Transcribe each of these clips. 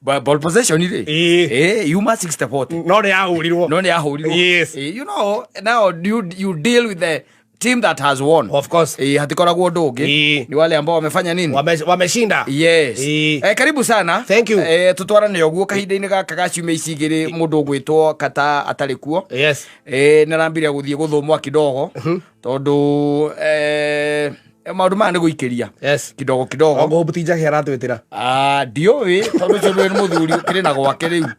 Ball possession rĩ, yuma 60-40. No nĩ yahũrirwo. No nĩ yahũrirwo. You know now you deal with the team that has won. Of course. Hatikoragwo ũndũ ũngĩ. Ni wale ambao wamefanya nini? Wameshinda. Yes. Karibu sana. Thank you. Tutwarane ũguo kahinda-inĩ gaka ga ciumia ici igĩrĩ, mũndũ ũgwĩtwo Kata atarĩ kuo. Nĩ arambirie gũthiĩ gũthomwa kidogo, tondũ maũndũ maya nĩ gũikĩria kidogo kidogo. Ongo Butinjake aratwĩtĩra. Ah, ndiũĩ, tondũ ũcio nĩ mũthuri ũkĩrĩ na gwake rĩu.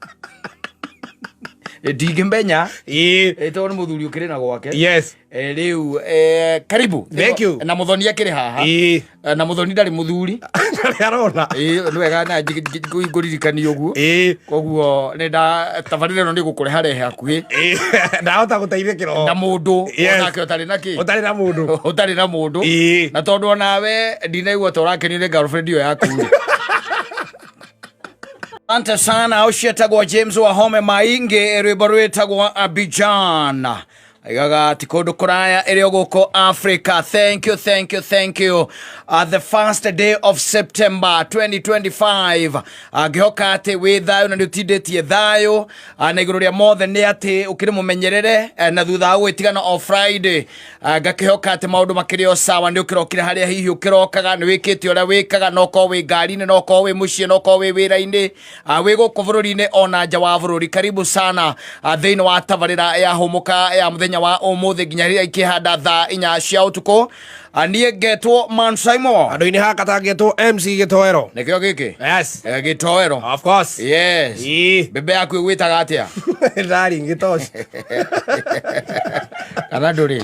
Ndingĩmenya. Tondũ nĩ mũthuri ũkĩrĩ na gwake. Rĩu karibu. Thank you. Na Mũthoni akĩrĩ haha. Na Mũthoni ndarĩ mũthuri. Ndarĩ arona. Nĩ wega na ngũririkania ũguo. Koguo nĩ nda tabarĩra ĩno nĩ gũkũreha rehe hakuhĩ. Ndahota gũteithĩkĩra na mũndũ onake ũtarĩ na kĩ, ũtarĩ na mũndũ. Ũtarĩ na mũndũ. Na tondũ onawe ndinaigua ta ũrakenio nĩ girlfriend ĩyo yaku rĩ. Asante sana. Ũcio etagwo James Wahome Maingi, rwĩmbo rwĩtagwo Abidjan. Aigaga ti kũndũ kũraya, ĩrĩ o gũkũ Africa. Thank you, thank you, thank you. The first day of September 2025, ngĩhoka atĩ wĩ thayũ na nĩ ũtindĩtie thayũ. Na igũrũ rĩa mothe nĩ atĩ ũkĩrĩ mũmenyerere, na thutha wa gwĩtigana o Friday, ngakĩhoka atĩ maũndũ makĩrĩ o sawa, nĩ ũkĩrokire harĩa hihi ũkĩrokaga, nĩ wĩkĩte ũrĩa wĩkaga, no korwo wĩ ngari-inĩ, no korwo wĩ mũciĩ, no korwo wĩ wĩra-inĩ, wĩ gũkũ bũrũri-inĩ ona nja wa bũrũri. Karibu sana thĩinĩ wa tabarĩra ya Hũmũka ya mũthenya wa ũmũthĩ nginya rĩrĩa ikĩhanda thaa 4 cia ũtukũ. Niĩ ngetwo Man Simon. Andũ-inĩ haka tangĩtwo MC Gĩtoero. Nĩkĩo gĩkĩ. Yes. Gĩtoero. Of course. Yes. Mbembe yaku ĩgwĩtaga atĩa? Darling Gĩtoci. Kana ndũrĩ?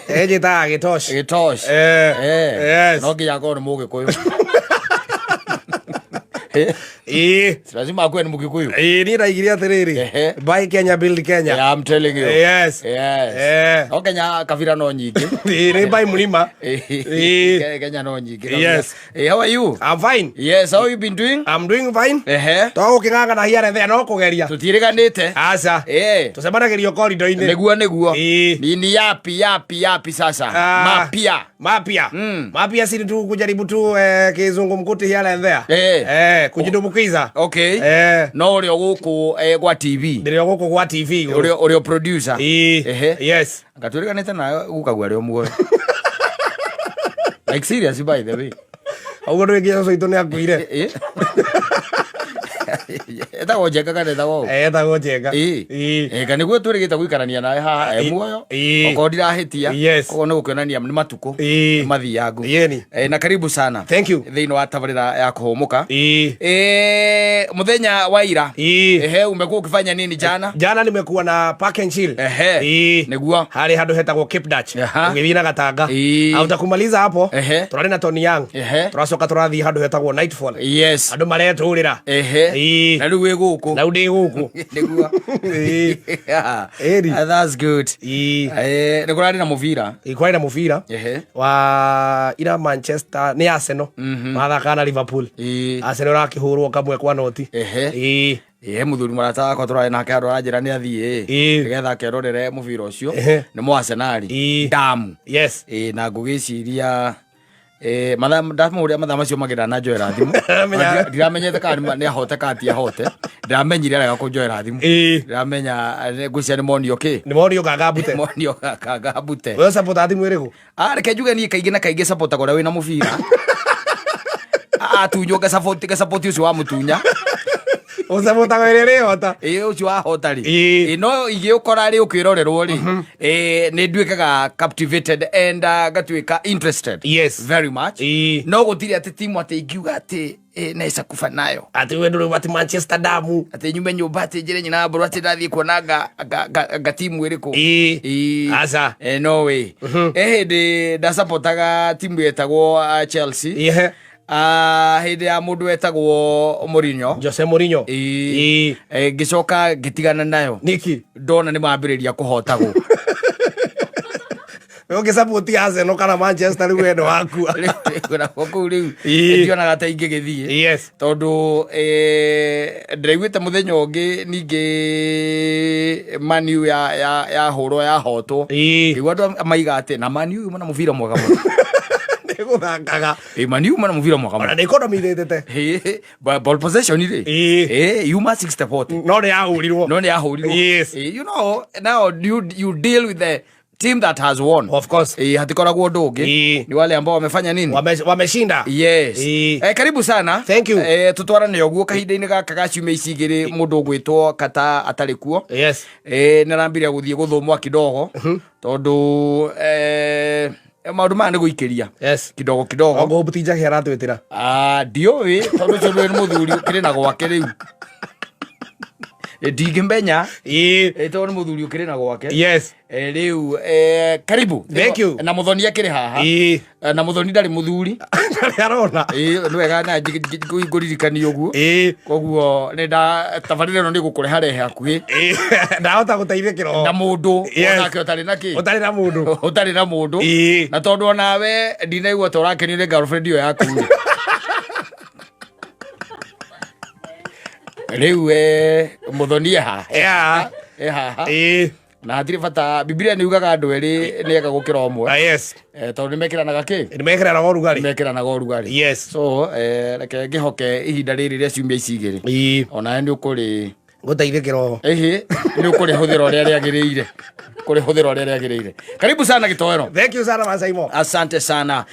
Ĩnjĩtaga Gĩtoci. Gĩtoci. Yes. No nginya akorwo nĩ Mũgĩkũyũ? Si lazima akuwe ni Mkikuyu? Ĩĩ, niĩ ndaigire atĩrĩrĩ, buy Kenya, build Kenya. Yeah, I'm telling you. Yes. No Kenya kabira no nyingĩ. Ĩĩ, nĩ buy mũrima. Kenya no nyingĩ kabira. How are you? I'm fine. Yes, how you been doing? I'm doing fine. To gũkĩng'ang'ana here and there, no kũgeria. Tũtiĩrĩganĩte. Aca. Tũcemanagĩrio korido-inĩ. Nĩguo. Ni yapi yapi yapi sasa? Ah. Mapya. Mapya. Mapya si tu kujaribu tu kizungumkuti here and there. Kujidumbukiza. No ũrĩ o gũkũ gwa TV. Ndĩrĩ o gũkũ gwa TV igũrũ. Ũrĩ o producer. Ĩĩ. Yes. Ngatwĩrĩganĩte nawe gũkagua arĩ o muoyo. Like serious, by the way. Ũguo ndũĩ cũcũ witũ nĩ akuire. Etagwo Njenga kana etagwo ũ? Etagwo Njenga. Ĩĩ. Ka nĩguo twĩrĩgĩte gũikarania nawe haha e muoyo. Okorwo ndirahĩtia. Koguo nĩ gũkĩonania nĩ matukũ mathiangu. Yeni. Na karibu sana. Thank you. Thĩinĩ wa tabarĩra ya Kũhũmũka. Mũthenya wa ira. Ehe, umekuwa ukifanya nini jana? Jana nimekuwa na Park and Chill. Nĩguo. Harĩ handũ hetagwo Cape Dutch. Ũgĩthiĩ na Gatanga. After kumaliza hapo, tũrarĩ na Tony Young. Tũracoka tũrathiĩ handũ hetagwo Nightfall. Andũ maretũrĩra. Na rĩu wĩ gũkũ. Na rĩu ndĩ gũkũ. Nĩguo. Ĩri. Ah, that's good. Nĩ kũrarĩ na mũbira. Kwarĩ na mũbira wa ira, Manchester nĩ Arsenal mathakaga na Liverpool. Arsenal ĩrakĩhũrwo 1-0. Ĩĩ, mũthuri mũrata wakwa tũrarĩ nake handũ aranjĩra nĩ athiĩ nĩgetha akerorere mũbira ũcio. Nĩ mũ Arsenal. Damu. Na ngũgĩciria mathaa ndamũhũrĩra mathaa macio mangĩ ndananjoera thimũ. Ndiramenyete kana nĩ ahote kana ti ahote. Ndĩramenyire arega kũnjoera thimũ. Ndĩramenya ngwĩciria nĩ monio kĩ. Nĩ monio kangambute. Monio kangambute. We supportaga timu ĩrĩkũ? Ah, reke njuge niĩ kaingĩ na kaingĩ supportaga ũrĩa wĩna mũbira. Atunywo ngasupport ũcio wa mũtunya. Ũsupportaga ĩrĩa ĩrĩhota. Ĩĩ, ũcio wahota rĩ. Ĩĩ, no igĩũkora rĩ ũkĩrorerwo rĩ, nĩ nduĩkaga captivated and ngatuĩka interested very much. No gũtirĩ atĩ timu atĩ ingiuga atĩ naweza kufa nayo. Atĩ we ndũrĩ atĩ Manchester damu. Atĩ nyume nyũmba atĩ njĩre nyina wa mbũrũ atĩ ndathiĩ kuona nga timu ĩrĩkũ. Ĩĩ. Aca. No way. Hĩndĩ ndasapotaga timu yetagwo Chelsea. Hĩndĩ ya mũndũ wetagwo Mourinho. Jose Mourinho. Ĩĩ. Ngĩcoka ngĩtigana nayo. Nĩkĩ? Ndona nĩ mambĩrĩria kũhotagwo. We ũngĩsupport Arsenal kana Manchester rĩu we nĩ wakua. Nakuo kũu rĩu ndionaga ta ingĩgĩthiĩ. Tondũ ndĩraiguĩte mũthenya ũngĩ ningĩ Man U yahũrwo yahotwo. Ngĩigua andũ maiga atĩ na Man U yuma na mũbira mwega mũno. Ĩgũthakaga. Ĩ, Man U mana mũbira mwega Ona mũno. nĩ ĩkondominĩtĩte. Ĩ, ball possession rĩ. Ĩ. Ĩ, yuma 60-40. No nĩ yahũrirwo. No nĩ yahũrirwo. Yes. Ĩ, you know, now you deal with the team that has won. Of course. Ĩ, hatikoragwo ũndũ ũngĩ. Ĩ. Ni wale ambao wamefanya nini? Wameshinda. Yes. Ĩ. Eh, karibu sana. Thank you. Eh, tutwarane ũguo kahinda-inĩ gaka ga ciumia ici igĩrĩ mũndũ ũgwĩtwo kata atarĩ kuo. Yes. Eh, nĩarambirie gũthiĩ gũthũmwa kidogo tondũ eh, maũndũ maya nĩ gũikĩria Yes. kidogo kidogo. Ongo ti njahĩ aratwĩtĩra. Ah, ndiũĩ tondũ ũcio nĩ mũthuri ũkĩrĩ na gwake rĩu. Eh, ndingĩmenya. Ĩ. Eh, tondũ nĩ mũthuri ũkĩrĩ na gwake. Yes. Eh, rĩu eh, karibu. Thank you. Na mũthoni akĩrĩ haha. Ĩ. Eh, na mũthoni ndarĩ mũthuri. Ndarĩ arona. Ĩĩ, nĩ wega na ngũririkania ũguo. Ĩ. Koguo nĩ nda tabarĩra ĩno nĩ gũkũreha rehe hakuhĩ Ĩ. Ndahota gũteithĩkĩra na mũndũ Yes. onake ũtarĩ na kĩ ũtarĩ na mũndũ. ũtarĩ na mũndũ. Ĩ. Na tondũ onawe ndinaigua ta ũrakenio nĩ girlfriend ĩyo yaku rĩ. Rĩu eh, mũthoni e haha. Yeah. E haha. Ĩ. Na hatirĩ bata Bibilia nĩ yugaga andũ erĩ nĩ ega gũkĩra ũmwe. Ah, yes. Eh, tondũ nĩ mekĩranaga kĩ? Nĩ mekĩranaga ũrugarĩ. Nĩ mekĩranaga ũrugarĩ. Yes. So eh, reke ngĩhoke ihinda rĩrĩ rĩa ciumia ici igĩrĩ. Ĩ. Onawe nĩ ũkũrĩ Ngũteithĩkĩra oho. ĩhĩ nĩ ũkũrĩhũthĩra ũrĩa rĩagĩrĩire. Kũrĩhũthĩra ũrĩa rĩagĩrĩire. Karibu sana gĩtoero. Thank you sana Masaimo. Asante sana.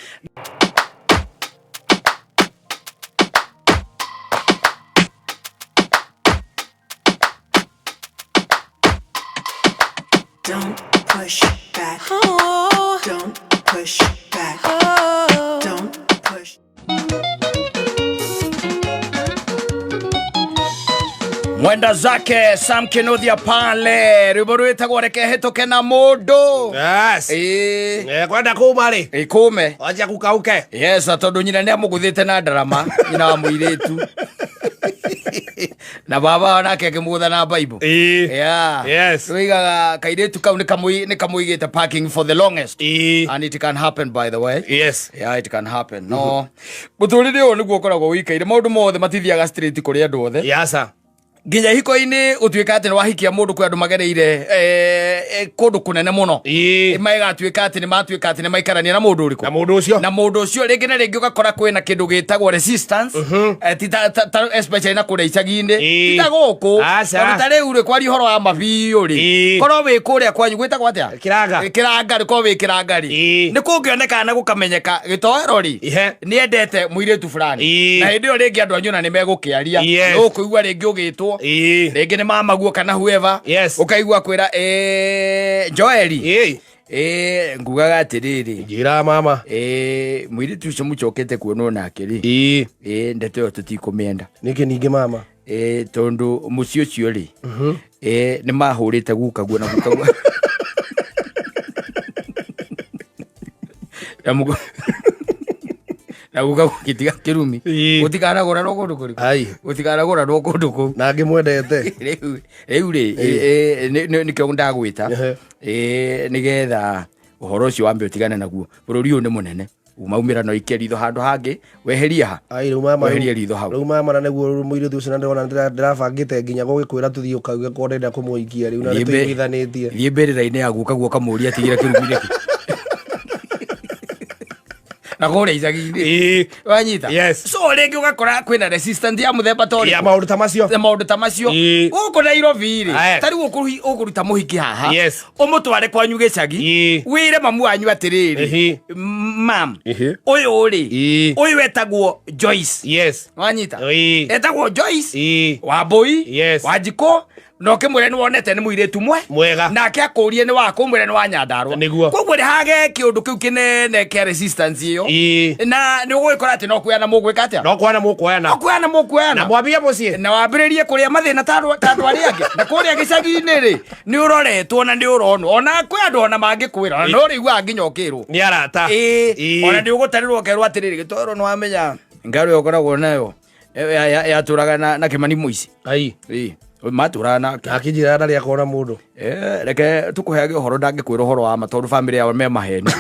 Don't push back. Don't push back. Don't push. Mwenda zake Sam Kinuthia pale rwimbo rwĩtagwo reke hĩtũke na mũndũ. Yes. Ĩĩ. Eh, kwenda kuma rĩ. Ĩkũme. Wacha kukauke. Yes, tondũ nyina nĩ amũgũthĩte na ndarama nyina wa mũirĩtu na baba nake akĩmũgũtha na Bible. Ĩ. Yeah. Yes. Rũigaga kairĩtu kau nĩ kamũigĩte parking for the longest. Ĩ. And it can happen, by the way. Yes. Yeah, it can happen. No. Mũtũrĩre ũyũ nĩguo ũkoragwo ũikaire maũndũ mothe matithiaga straight kũrĩ andũ othe. Yes, sir. Nginya ihiko-inĩ gũtuĩka atĩ nĩ wahikia mũndũ kwĩ andũ magereire eh, eh, kũndũ kũnene mũno. Ĩ. Magatuĩka atĩ nĩ matuĩka atĩ nĩ maikarania na mũndũ ũrĩkũ? Na mũndũ ũcio. Na mũndũ ũcio rĩngĩ na rĩngĩ ũgakora kwĩna kĩndũ gĩtagwo resistance. Eh, ti ta especially na kũrĩa icagi-inĩ. Ĩ. Ti ta gũkũ. Aca. Tondũ ta rĩu rĩ kwaria ũhoro wa mabiũ rĩ. Ĩ. Korwo wĩ kũrĩa kwanyu gwĩtagwo atĩa? Kĩranga. Eh, Kĩranga rĩ korwo wĩ kĩranga rĩ. Ĩ. Nĩ kũngĩonekana na gũkamenyeka gĩtoero rĩ. Ihe. Nĩendete mũirĩtu fulani. Ĩ. Na hĩndĩ ĩyo rĩngĩ andũ anyu ona nĩ megũkĩaria. Yes. Nĩ ũkũigua rĩngĩ ũgĩtwo. Ĩ. Rĩngĩ nĩ mamaguo kana whoever. Yes. Ũkaigua kwĩra eh, Joeli. Ĩ. Ĩ, ngugaga atĩrĩrĩ. Njĩra mama. Ĩ, mũirĩtu ũcio mũcokete kuonwo nake rĩ. Ĩ. Ĩ, ndeto ĩyo tũtikũmĩenda. Nĩkĩ ningĩ mama? Ĩ, tondũ mũciĩ ũcio rĩ. Ĩ, nĩ mahũrĩte gukaguo na gukaguo. Na na gukaguo gĩtiga kĩrumi. Ĩ. Gũtikanagũrarwo kũndũ kũrĩkũ? Ai. Gũtikanagũrarwo kũndũ kũu. Na ngĩmwendete. Rĩu rĩ nĩkĩo ndagwĩta. Ehe. Ĩ, nĩgetha ũhoro ũcio wambe ũtigane naguo. Bũrũri ũyũ nĩ mũnene. Umaumĩra no ikie ritho handũ hangĩ weherie ha. Ai rĩu mama. Weherie ritho hau. Rĩu mama na nĩguo mũirĩtu ũcio na ndĩrona ndĩrabangĩte nginya gũgĩkwĩra tũthiĩ ũkauge ko ndĩrenda kũmũhikia rĩu na Thiĩ nĩtũiguithanĩtie. Thiĩ mbĩrĩra-inĩ ya guka guo kamũria atigĩre kĩrumi nĩkĩ. Na kũrĩa icagi-inĩ. Ĩ. Wanyita? Yes. So rĩngĩ ũgakora kwĩna resistant ya mũthemba ta Ya ũrĩkũ? maũndũ ta macio. Na maũndũ ta macio. Ĩ. Gũkũ Nairobi rĩ, Aye. ta rĩu ũkũruta mũhiki haha. Yes. Ũmũtware kwanyu gĩcagi. Ĩ. Wĩre mamu wanyu atĩrĩrĩ. Ĩhĩ. Mam. Ĩhĩ. Ũyũ rĩ. Ĩ. Ũyũ etagwo Joyce. Yes. Wanyita? Ĩ. Etagwo Joyce. Ĩ. Wambui. Yes. Wanjikũ. Na ũkĩmwĩre nĩ wonete nĩ mũirĩtu mwe. Mwega. Nake akũrie nĩ wakũ mwĩre nĩ wa Nyandarũa. Nĩguo. Koguo nĩ hage kĩũndũ kĩu kĩnene kĩa resistance ĩyo. Ĩ. Na nĩ ũgũgĩkora atĩ no kuoyana mũgwĩka atĩa? No kuoyana mũkuoyana. No kuoyana mũkuoyana. Na mwambie mũciĩ. Na wambĩrĩrie kũrĩa mathĩna ta andũ arĩa angĩ. Na kũrĩa gĩcagi-inĩ rĩ, nĩ ũroretwo na nĩ ũronwo. Ona kwĩ andũ ona mangĩkwĩra, ona no ũrĩiguaga nginya ũkĩrwo. Nĩ arata. Ĩ, Ĩ. ona nĩ ũgũtarĩrwo ũkerwo atĩrĩrĩ, gĩtoero nĩ wamenya ngari ĩyo ũkoragwo nayo yatũraga na Kĩmani Mũici. Ai. Ĩ, matũraga nake. Akĩnjĩra ndarĩ akona mũndũ. Eh, reke tũkũheage ũhoro ndangĩkwĩra ũhoro wa ma tondũ bamĩrĩ yao me maheni.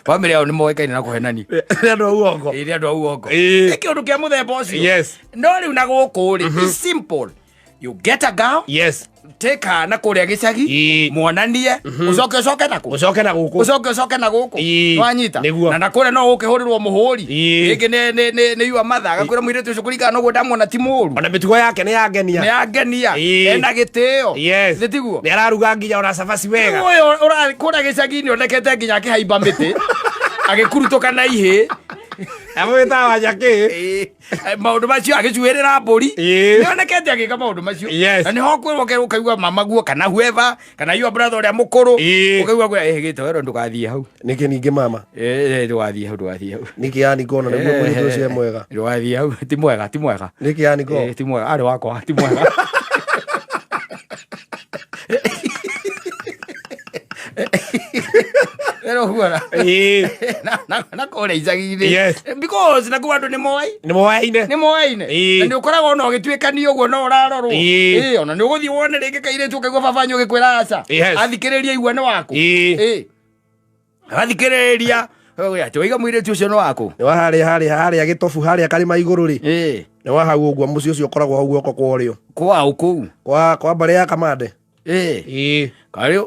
Bamĩrĩ yao nĩ moĩkaine na kũhenania. Nĩ andũ a uongo. Ĩ, nĩ andũ a uongo. Ĩ. Nĩ kĩũndũ kĩa mũthemba ũcio. Yes. No rĩu na gũkũ rĩ, it's simple. You get a girl, Yes. take her na kũrĩa gĩcagi, muonanie, ũcoke ũcoke na kũ? Ucoke na guku. Ũcoke ũcoke na gũkũ. Wanyita? Nĩguo. Na na kũrĩa no ũkĩhũrĩrwo mũhũri. Rĩngĩ nĩ your mother agakwĩra mũirĩtu ũcio kũringana na ũguo ndamuona ti mũũru. Ona mĩtugo yake nĩ yangenia. Nĩ yangenia. Ena gĩtĩo. Yes. Nĩ tiguo? Nĩ araruga nginya ona cabaci wega. Ũyũ ũra kũrĩa gĩcagi-inĩ onekete nginya akĩhaimba mĩtĩ. Agĩkurutũka na ihĩ. Amwĩtaga Wanjakĩ. Maũndũ macio agĩcuĩrĩra mbũri. Ĩĩ. Nĩonekete agĩka maũndũ macio. Yes. Na nĩho kwĩrwo ũkaigua mama guo kana whoever kana your brother ũrĩa mũkũrũ. Ĩĩ. Ũkaigua kwĩra ĩhĩ gĩtoero ndũgathiĩ hau. Nĩkĩ ningĩ mama? Ndũgathiĩ hau ndũgathiĩ hau. Nĩkĩ yani ngona nĩguo mũirĩtu ũcio e mwega? Ndũgathiĩ hau ti mwega ti mwega. Nĩkĩ yani ngo? Ti mwega arĩ wakwa ti mwega. Rĩu huona. Ĩĩ. Na kũrĩa icagi-inĩ. Yes. Because nakuo andũ nĩ moĩ. Nĩ moyaine. Nĩ moaine. Ĩĩ. Na nĩ ũkoragwo ona ũgĩtuĩkania ũguo no ũrarorwo. Ĩĩ. Ĩĩ, ona nĩ ũgũthiĩ wone rĩngĩ kairĩtu ũkaigua baba wanyu ũgĩkwĩra aca. Yes. Athikĩrĩria igua nĩ waku. Ĩĩ. Ĩĩ. Athikĩrĩria. Atĩ waiga mũirĩtu ũcio nĩ waku. Nĩ wa harĩa harĩa harĩa gĩtobu harĩa karĩma igũrũ rĩ. Ĩĩ. Nĩ wa hau ũguo mũciĩ ũcio ũkoragwo hau guoko kwa ũrĩo. Kwao kũu. Kwa mbarĩ ya Kamande. Ĩĩ. Ĩĩ.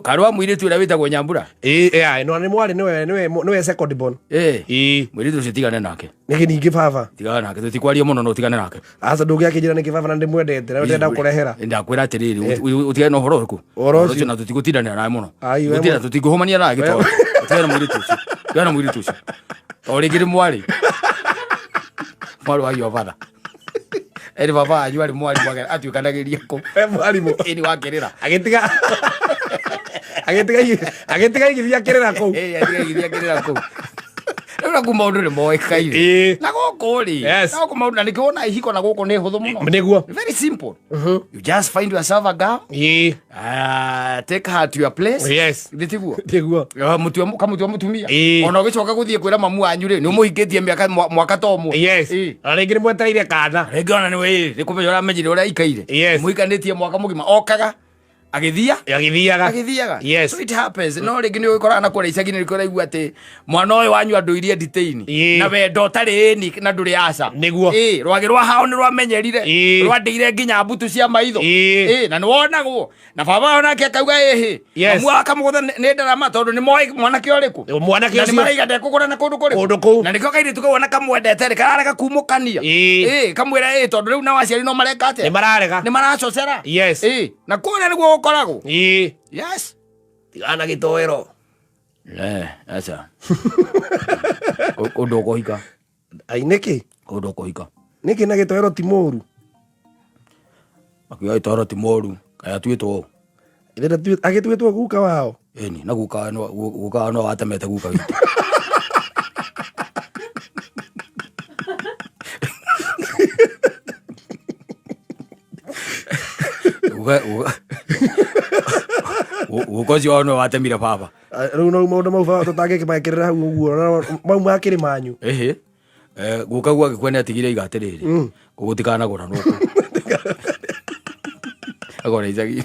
Karĩ wa mũirĩtu ũrĩa wĩtagwo Nyambura. Ĩĩ, ĩĩ, no nĩ mwarĩ nĩwe nĩwe nĩwe second born. Ĩĩ. Ĩĩ. Mũirĩtu ũcio tigane nake. Nĩkĩ ningĩ baba? Tigane nake tũtikwaria mũno no ũtigane nake. Aca ndũngĩakĩnjĩra nĩkĩ baba na ndĩmwendete na ndĩrenda gũkũrehera. Ndakwĩra atĩrĩrĩ ũtigane na ũhoro ũrĩkũ? Ũhoro ũcio. Na tũtigũtindanĩra nawe mũno. Ai, we Tũgũtinda mũ- tũtingũhũmania nawe gĩtoro. Ũtigane na mũirĩtu ũcio. Tigana na mũirĩtu ũcio. O rĩngĩ nĩ mwarĩ. Mwarĩ wa your father. Eri baba wanyu arĩ mwarimũ atuĩkanagĩria kũ. We mwarimũ. Ĩni wakĩrĩra. Agĩtiga agĩtiga agĩtiga igithia kĩrĩra kũu. Ĩĩ atiga igithia kĩrĩra kũu. Rĩu naku maũndũ nĩ moĩkaine. Ĩĩ. Na gũkũ rĩ. Yes. Na gũkũ maũndũ na nĩkĩo wona ihiko na gũkũ nĩ hũthũ mũno. Nĩguo. Very simple. You just find yourself a girl. Ĩĩ. Take her to your place. Yes. Nĩ tiguo? Nĩguo. Kamũtua mũtumia. Ĩĩ. Ona ũgĩcoka gũthiĩ kwĩra mamu wanyu rĩ, nĩ ũmũhikĩtie mĩaka mwaka ta ũmwe. Yes. Ĩĩ. Na rĩngĩ nĩ mwetereire kana. Rĩngĩ ona nĩwe nĩ kũmenya ũramenyire ũrĩa aikaire. Yes. Mũhikanĩtie mwaka mũgima okaga agĩthia Agĩthiaga. agĩthiaga. Yes. So it happens. No rĩngĩ nĩ ũgĩkoraga na kũrĩa icagi-inĩ nĩkĩo ũraigua atĩ mwana ũyũ wanyu andũirie nditĩini. Ĩĩ. Na wendo ũtarĩ ĩni na ndũrĩ aca. Nĩguo. Ĩĩ, rwagĩ rwa hao nĩ rwamenyerire. Ĩĩ. Rwandĩire nginya mbutu cia maitho. Ĩĩ. Ĩĩ, na nĩ wonagwo. Na baba wao nake akauga ĩhĩ. Yes. Mamu wao akamũgũtha nĩ ndarama tondũ nĩ moĩ mwanake ũrĩkũ. Mwanake Na nĩ ũcio. maraiga ndekũgũra na kũndũ kũrĩkũ. Kũndũ kũu. Na nĩkĩo kairĩtu kau ona kamwendete rĩ kararega kumũkania. Ĩĩ. Ĩĩ, kamwĩra ĩĩ tondũ rĩu nao aciari no mareka atĩa? Nĩ mararega. Nĩ maracocera. Yes. Ĩĩ, na kũrĩa nĩguo gũkoragwo. Ĩĩ. Yes. Tigana na gĩtoero. Aca. Ũndũ ũkũhika. Ai nĩkĩ? Ũndũ ũkũhika. Nĩkĩ na gĩtoero ti mũru? Akiuga gĩtoero ti mũru. Kaĩ atuĩtwo ũũ? Agĩtuĩtwo guka wao? Ĩni, na guka no guka no watemete guka witũ. Guka guka guka ũcio wao no watemire baba. Rĩu no maũndũ mau baba tũtangĩkĩmekĩrĩra hau ũguo mau makĩrĩ manyu. Ĩhĩ. Guka guo agĩkua nĩ atigire iga atĩrĩrĩ. Gũtikanagũranwo kũu. Agũra icagi.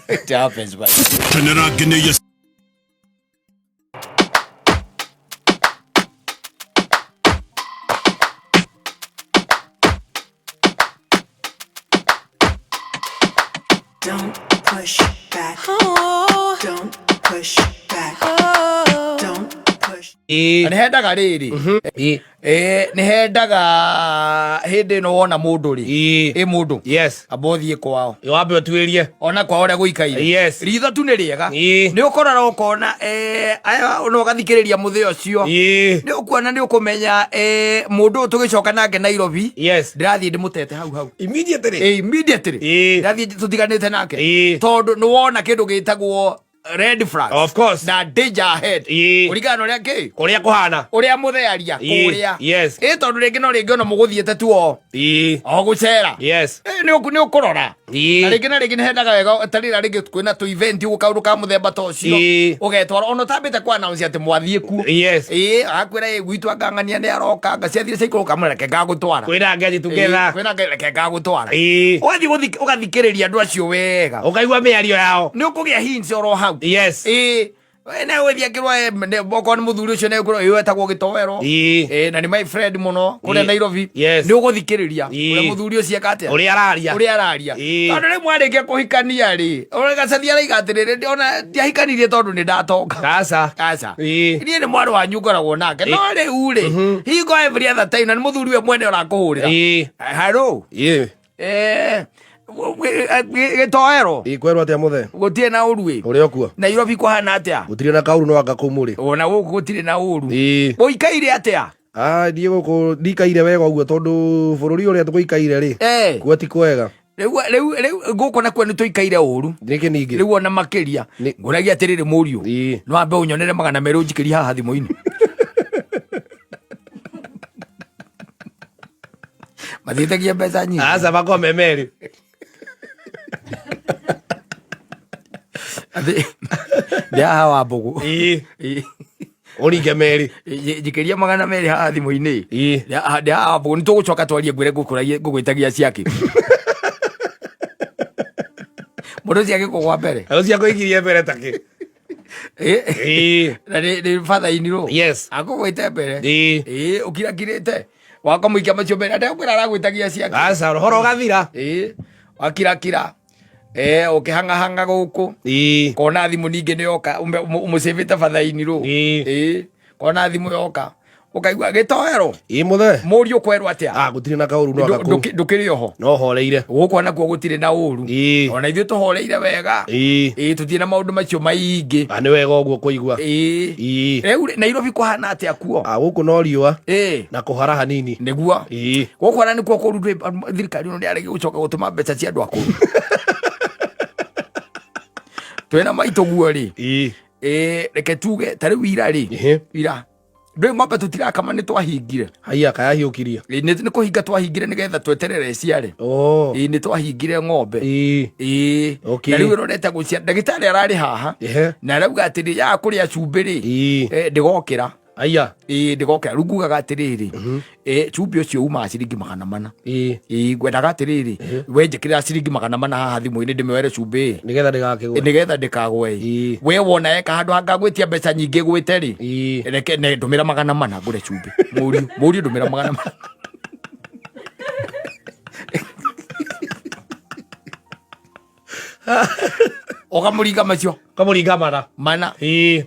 It happens, but. Kenera ngeneia Don't push back. Oh. Don't push back. Oh. Don't push. Nĩ hendaga rĩrĩ. Nĩ hendaga hĩndĩ ĩno wona mũndũ rĩ. Ĩ mũndũ. Yes. Amba ũthiĩ kwao. Wambe ũtuĩrie. Ona kwao ũrĩa gũikaire. Yes. Ritho tu nĩ rĩega. Ĩĩ. Nĩ ũkoraga ũkona aya no ũgathikĩrĩria mũthĩ ũcio. Ĩĩ. Nĩ ũkuona nĩ ũkũmenya mũndũ ũyũ tũgĩcoka nake Nairobi. Yes. Ndĩrathiĩ ndĩmũtete hau hau. Immediately. Immediately. Ĩĩ. Ndĩrathiĩ tũtiganĩte nake. Ĩĩ. Tondũ nĩ wona kĩndũ gĩtagwo red flags. Of course. Na danger ahead. Ĩĩ. Kũringana na ũrĩa kĩ? Kũrĩa kũhana. Ũrĩa mũthearia Ĩĩ. kũrĩa. Yes. Ĩ tondũ rĩngĩ no rĩngĩ ona mũgũthiĩte tu o. Ĩĩ. O gũcera. Yes. Ĩ nĩ ũkũrora. Ĩĩ. Na rĩngĩ na rĩngĩ nĩ hendaga wega ta rĩrĩa rĩngĩ kwĩna tũ event ũguo kaũndũ ka mũthemba ta ũcio. Ĩĩ. Ũgetwara ona ũtambĩte kũ announce atĩ mwathiĩ kuo. Yes. Ĩĩ agakwĩra ĩ gwitũ angang'ania nĩ aroka anga ciathire ciaikũrũka kamwĩra reke ngagũtwara. Kwĩna ngethi Ĩĩ, together. kwĩna ngethi reke ngagũtwara. Ĩĩ. Ũgathiĩ ũgathikĩrĩria andũ acio wega. Ũkaigua mĩario yao. Nĩ ũkũgĩa hints oro hau. Yes. Ĩĩ. We na gwĩthiĩ akĩrwo okorwo nĩ mũthuri ũcio nĩ ĩyo etagwo gĩtoero. Ĩĩ, na nĩ my friend mũno kũrĩa Nairobi. Yes. Nĩ ũgũthikĩrĩria ũrĩa mũthuri ũcio eka atĩa, Ũrĩa araria. Ũrĩa araria. Tondũ rĩu mwarĩkia kũhikania rĩ, ũrĩa gacathi araiga atĩrĩrĩ, ona ndiahikanirie tondũ nĩ ndatonga. Aca. Aca. Niĩ nĩ mwarĩ wanyu ngoragwo nake, no rĩu rĩ, hingo every other time na nĩ mũthuri we mwene ũrakũhũrĩra. Hello. Eh, gĩtoero. Ĩĩ, kwerwo atĩa mũthee? Gũtirĩ na ũru ĩ. Ũrĩ o kuo? Nairobi kũhana atĩa? Gũtirĩ na kaũru, no anga kũu mũrĩ? Ona gũkũ gũtirĩ na ũru. Ũikaire atĩa? Ah, niĩ gũkũ ndikaire wega ũguo tondũ bũrũri ũrĩa tũgũikaire rĩ, kuo ti kwega. Rĩu rĩu rĩu gũkũ nakuo nĩ tũikaire ũru. Nĩkĩ ningĩ? Rĩu ona makĩria. Ngũragia atĩrĩrĩ mũriũ, no ambe ũnyonere 200 ũnjikĩrie haha thimũ-inĩ. Mathiĩtagia mbeca nyingĩ. Aca, makome merĩ. Ndĩ haha wa mbũgũ. Ĩĩ. Ũringe merĩ. Njikĩria 200 haha thimũ-inĩ. Ndĩ haha wa mbũgũ, nĩ tũgũcoka twarie ngwĩre ngũgwĩtagia ciake. Mũndũ ũcio agĩkũgwa mbere. Ũcio akũikirie mbere takĩ? Na nĩ father-in-law. Yes. Akũgwĩte mbere. Ĩĩ, ũkirakirĩte. Wakamũikia macio mbere, atekwĩra aragwĩtagia ciake. Aca, ũhoro ũgathira. Ĩĩ, wakirakira. Eh, ũkĩhang'ahang'a gũkũ. Kona thimũ ningĩ nĩ yoka, ũmũcĩvĩte father-in-law. Ĩĩ, kona thimũ yoka. Ũkaigua gĩtoero. Ĩĩ mũthee. Mũriũ kwerwo atĩa? Ah, gũtirĩ na kaũru no anga kũu. Ndũkĩrĩ oho? No horeire. Gũkũ nakuo gũtirĩ na ũru. Ona ithuĩ tũhoreire wega. Ĩĩ, tũtirĩ na maũndũ macio maingĩ. Ah, nĩ wega ũguo kũigua. Ĩĩ. Rĩu rĩ, Nairobi kũhana atĩa kuo? Ah, gũkũ no riũa. Na kũhara hanini. Nĩguo. Gũkũ ona nĩkuo kũru, thirikari ĩno nĩyaregire gũcoka gũtũma mbeca cia andũ akũrũ. Twĩna maitũ guo rĩ. Ĩĩ, reke tuge ta rĩu ira rĩ. Ira ndũĩ ng'ombe tũtirakama, nĩ twahingire. Haiya, kayahiũkirie? Ĩ, nĩ kũhinga twahingire nĩgetha tweterere ĩciare. Oh. Ĩ, nĩ twahingire ng'ombe. Ĩĩ. Okay. Na rĩu ĩrorete gũciara, ndagĩtarĩ ararĩ haha na arauga atĩrĩ yaga kũrĩa cumbĩ rĩ, ndĩgokĩra. Aya. Ĩĩ, ndĩgokĩra. Rĩu ngugaga atĩrĩrĩ, cumbĩ ũcio umaga ciringi 400. Ĩĩ, ngwendaga atĩrĩrĩ, we njĩkĩrĩra ciringi 400 haha thimũ-inĩ ndĩmĩoere cumbĩ. Nĩgetha ndĩgakĩgwe. Nĩgetha ndĩkagwe. We wona eka handũ hangagwĩtia mbeca nyingĩ gwĩte rĩ, reke ne ndũmĩra 400 ngũre cumbĩ. Mũriũ, mũriũ, ndũmĩra 400. Ũkamũringa macio. Kamũringa mana. Mana.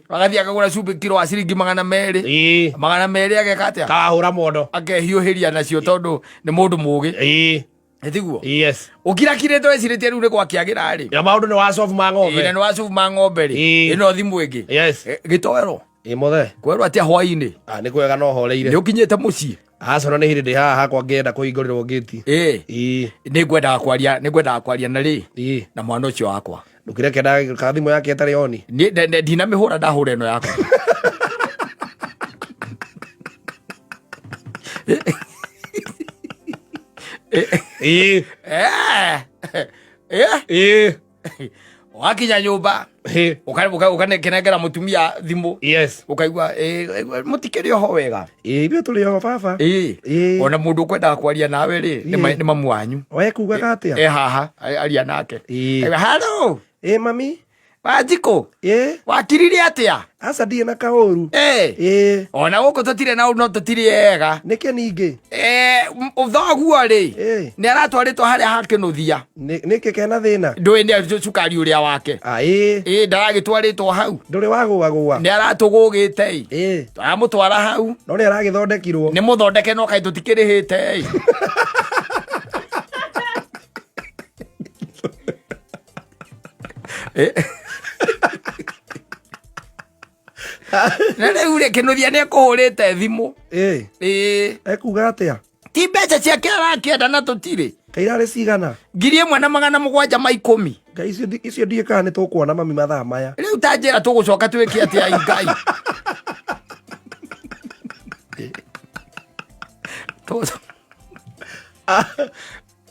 Agathiĩ akagũra cumbĩ kiro wa ciringi 200. 200 ageka atĩa? Kahũra mondo. Akehiũhĩria nacio tondũ nĩ mũndũ mũgĩ. Tiguo? Yes. Ũkirakirĩte wecirĩtie rĩu nĩ gwakĩagĩra rĩ. Na maũndũ nĩ wa sofu ma ng'ombe. Na nĩ wa cubu ma ng'ombe rĩ. Ĩno thimũ ĩngĩ. Yes. Gĩtoero. Ĩĩ mũthee. Kwerwo atĩa hwainĩ? Ah, nĩ kwega no horeire. Nĩ ũkinyĩte mũciĩ? Aca, ona nĩ hĩndĩ ndĩ haha hakwa ngĩenda kũhingũrĩrwo ngĩti. Ĩĩ. Nĩ ngwendaga kwaria na rĩ na mwana ũcio wakwa. Ndũkĩreke ka thimũ yake ĩtarĩ oni. Ndinamĩhũra, ndahũra ĩno yakwa. Ĩĩ. Ĩĩ. Wakinya nyũmba ũkanengera mũtumia thimũ. Yes. Ũkaigua mũtikĩrĩ oho wega? Ĩĩ, ithuĩ tũrĩ oho baba. Ĩĩ. Ona mũndũ ũkwendaga kwaria nawe rĩ, nĩ mamu wanyu. We kugaga atĩa? E haha, aria nake. Hello. Ĩĩ mami. Wanjikũ. Ĩĩ. Wakirire atĩa? Aca, ndirĩ na kaũru. Ĩĩ. Ona gũkũ tũtirĩ na ũru, no tũtirĩ ega. Nĩkĩ ningĩ? Thoguo rĩ, nĩ aratwarĩtwo harĩa hakĩnũthia. Nĩkĩ kena thĩna? Ndũĩ nĩ cukari ũrĩa wake. Ah, ĩĩ. Ĩĩ, ndaragĩtwarĩtwo hau. Ndũrĩ wagũagũa? Nĩ aratũgũgĩte ĩ. Tũramũtwara hau. No nĩ aragĩthondekirwo. Nĩ mũthondeke, no kaĩ tũtikĩrĩhĩte ĩ. Na rĩu rĩ, kĩnũthia nĩ ekũhũrĩte thimũ. Ĩĩ. Ekuga atĩa? Ti mbeca ciake arakĩenda na tũtirĩ. Kairarĩ cigana? 1710. Ngai, icio ndiĩ kana nĩ tũkuona mami mathaa maya. Rĩu ta njĩra tũgũcoka twĩke atĩa Ngai?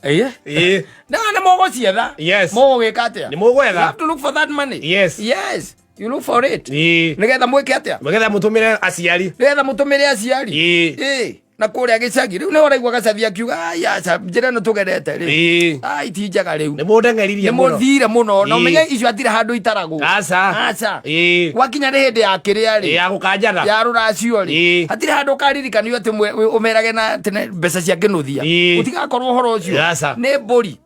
Ĩĩ. Ĩĩ. Na nĩ mũgũcietha. Yes. Mũgũgĩka atĩa? Nĩ mũgwetha. You have to look for that money. Yes. Yes. You look for it. Ĩĩ. Nĩgetha mwĩke atĩa? Nĩgetha mũtũmĩre aciari. Nĩgetha mũtũmĩre aciari. Ĩĩ. Ĩĩ. Na kũrĩa gĩcagi rĩu nĩ ũraigua gacathi akiuga, "Ai, aca, njĩra ĩno tũgerete rĩ, ai, ti njega rĩu." Nĩ mũndeng'eririe Nĩ mũno. Mũthire mũno na ũmenye icio hatirĩ handũ itaragwo. Aca. Aca. Gwakinya nĩ hĩndĩ ya kĩrĩa rĩ, Ya gũkanjana. Ya rũracio rĩ, hatirĩ handũ ũkaririkanio atĩ ũmerage na atĩ mbeca cia kĩnũthia. Gũtigakorwo ũhoro ũcio. Aca. Nĩ mbũri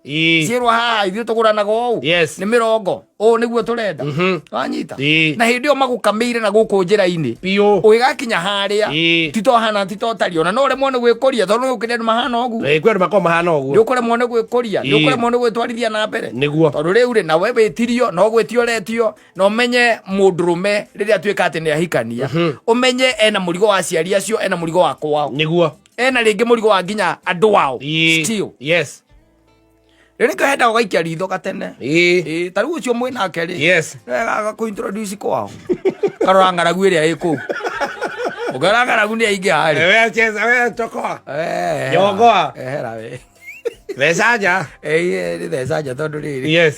ciĩrwo haha ithuĩ tũgũranaga ũũ, nĩ 20, ũũ nĩguo tũrenda. Wanyita? Na hĩndĩ ĩyo magũkamĩire na gũkũ njĩra-inĩ. Biũ. Ũgĩgakinya harĩa, titohana titotari, ona no ũremwo nĩ gwĩkũria tondũ nĩ ũkĩrĩ andũ mahana ũguo. Kwĩ andũ makoragwo mahana ũguo. Nĩ ũkũremwo nĩ gwĩkũria, nĩ ũkũremwo nĩ gwĩtwarithia na mbere. Nĩguo. Tondũ rĩu rĩ, nawe wĩtirio no gwĩtio ũretio, na ũmenye mũndũrũme rĩrĩa atuĩka atĩ nĩ ahikania, ũmenye ena mũrigo wa aciari acio, ena mũrigo wa kwao, ena rĩngĩ mũrigo wa nginya andũ ao. Still. Rĩu nĩkĩo hendaga ũgaikia ritho gatene. Ĩĩ, ta rĩu ũcio mwĩ nake rĩ, wega kũ introduce kwao, karora ng'aragu ĩrĩa ĩ kũu, ũngĩona ng'aragu nĩ aingĩha rĩ. We cheza, we tokoa. Ehera. Nyongoa. Ehera we. Theca nja. Ĩĩ, nĩ theca nja tondũ rĩrĩ,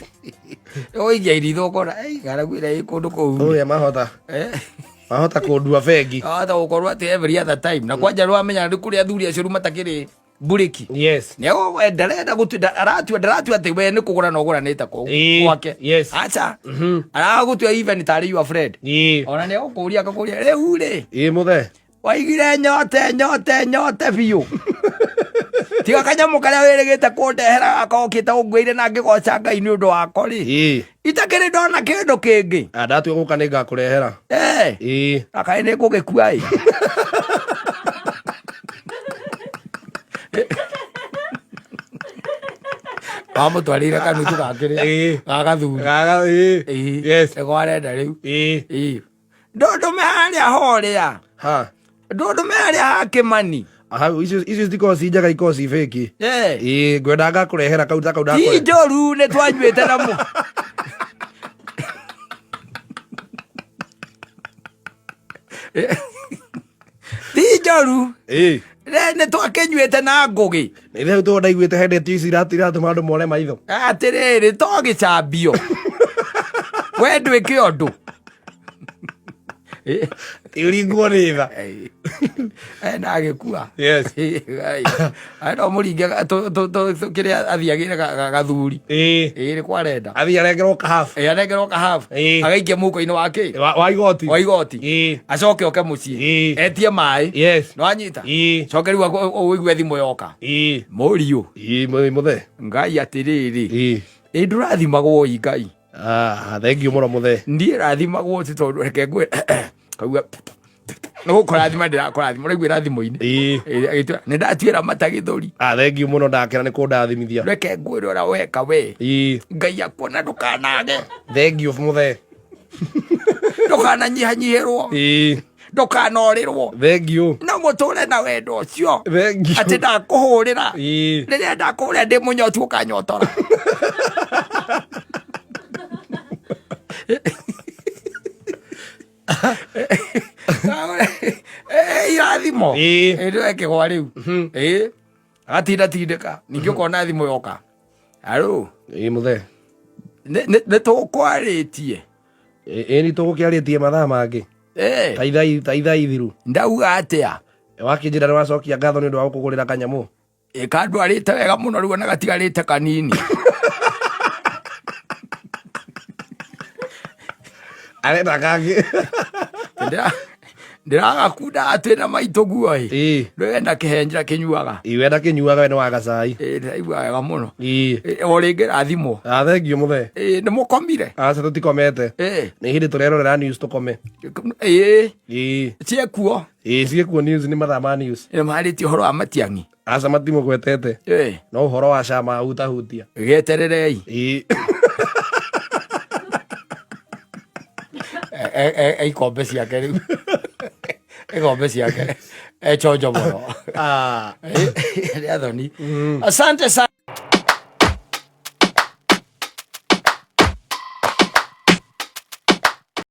ũgũikia iritho ũkona, "Ei, ng'aragu ĩrĩa ĩ kũndũ kũu." Ũrĩa mahota. Mahota kũndua bengi. Ahota gũkorwo atĩ every other time na kwanja rwamenya nĩ kũrĩ athuri acio rĩu matakĩrĩ mburĩki. Nĩ ndarenda gũtua, aratua, ndaratua atĩ we nĩ kũgũra na ũgũranĩte kũu gwake. Aca, aragũtua even tarĩ your friend. Ona nĩ agũkũria, akakũria, rĩu rĩ, Ĩĩ, mũthee. Waigire nyote nyote nyote biũ, tiga kanyamũ karĩa wĩrĩgĩte kũndehera gakokĩte ũngwĩire na ngĩgoca Ngai nĩ ũndũ wako rĩ, itakĩrĩ ndona kĩndũ kĩngĩ. Ah, ndatua gũka nĩ ngakũrehera. Akaĩ nĩ ngũgĩkua ĩ. Wamũtwarĩire kanuthu gakĩrĩa ga gathuri. Gaga, ĩĩ. Nĩko arenda rĩu. Ndũndũme harĩa horĩa. Ha. Ndũndũme harĩa ha Kĩmani. Aha, icio citikoragwo ci njega, ikoragwo ci fake. Ĩĩ, ngwenda ngakũrehera kau ta kau Ti ndakũrehe. njũru, nĩ twanyuĩte namo. Ti njũru. Nĩ twakĩnyuĩte na Ngũgĩ. Nĩ rĩu tondũ ndaiguĩte hendetio ici iratũma andũ more maitho. Atĩrĩrĩ, to gĩcambio we ndwĩke ũndũ. Ũringwo nĩ tha. Na agĩkua. No mũringe kĩrĩa athiagĩre gathuri. Ĩĩ, nĩ kwarenda. Athiĩ arengerwo kahabu. Ĩĩ, anengerwo kahabu. Agaikia mũhuko-inĩ wa kĩ? Wa igoti. Wa igoti. Acoke oke mũciĩ, etie maĩ. Nĩwanyita? Coke rĩu ũigue thimũ yoka, mũriũ. Ĩĩ, mũthee. Ngai atĩrĩrĩ, ĩ ndũrathimagwo ĩ Ngai. Ah, thank you mũno, mũthee. Niĩ rathimagwo ti tondũ reke ngwĩ kauga nĩ gũkũrathima, ndĩrakũrathima, ũraiguĩra thimũ-inĩ. Ĩ, agĩtua, nĩ ndatuĩra mata gĩthũri. Ah, thank you mũno, ndakena nĩ kũndathimithia. Reke ngwĩre ũrĩa weka we. Ngai akuona, ndũkanage. Thank you, mũthee. Ndũkananyihanyihĩrwo. Ndũkanorĩrwo. Thank you. No mũtũre na wendo ũcio. Thank you. Atĩ ndakũhũrĩra rĩrĩa ndakũhũrĩra ndĩ mũnyotu, ũkanyotora. Irathimo. Ĩĩ, ndĩrekĩgwa rĩu. Ĩĩ, agatinda tindĩka, ningĩ ũkona thimũ yoka, aro. Ĩĩ, mũthee. Nĩ tũkwarĩtie. Ĩĩ, nĩ tũgũkĩarĩtie mathaa mangĩ. Ta ithaa ithiru. Ndauga atĩa? Wakĩnjĩra nĩ wacokia ngatho nĩ ũndũ wa gũkũgũrĩra kanyamũ. Ĩ, kandwarĩte wega mũno rĩu, ona gatigarĩte kanini. Arenda kangĩ. Ndĩragakunda atĩ na maitũ guo ĩ. Ndwenda kĩhenjera kĩnyuaga. Ĩĩ, wenda kĩnyuaga, we nĩ wa gacai. Ĩ, ndĩraigua wega mũno. Ĩ, o rĩngĩ rathimwo. Ah, thank you, mũthee. Ĩ, nĩ mũkomire? Aca, tũtikomete. Nĩ hĩndĩ tũrerorera news tũkome. Ĩ, ciekuo. Ĩĩ, ciĩkuo news, nĩ mathaa ma news. Nĩ marĩtie ũhoro wa Matiang'i? Aca, matimũgwetete. No ũhoro wa cama hutahutia. Gĩetererei. Ikombe ciake rĩu, ikombe ciake echonjo mũno. Ah. Rĩathoni, asante sana.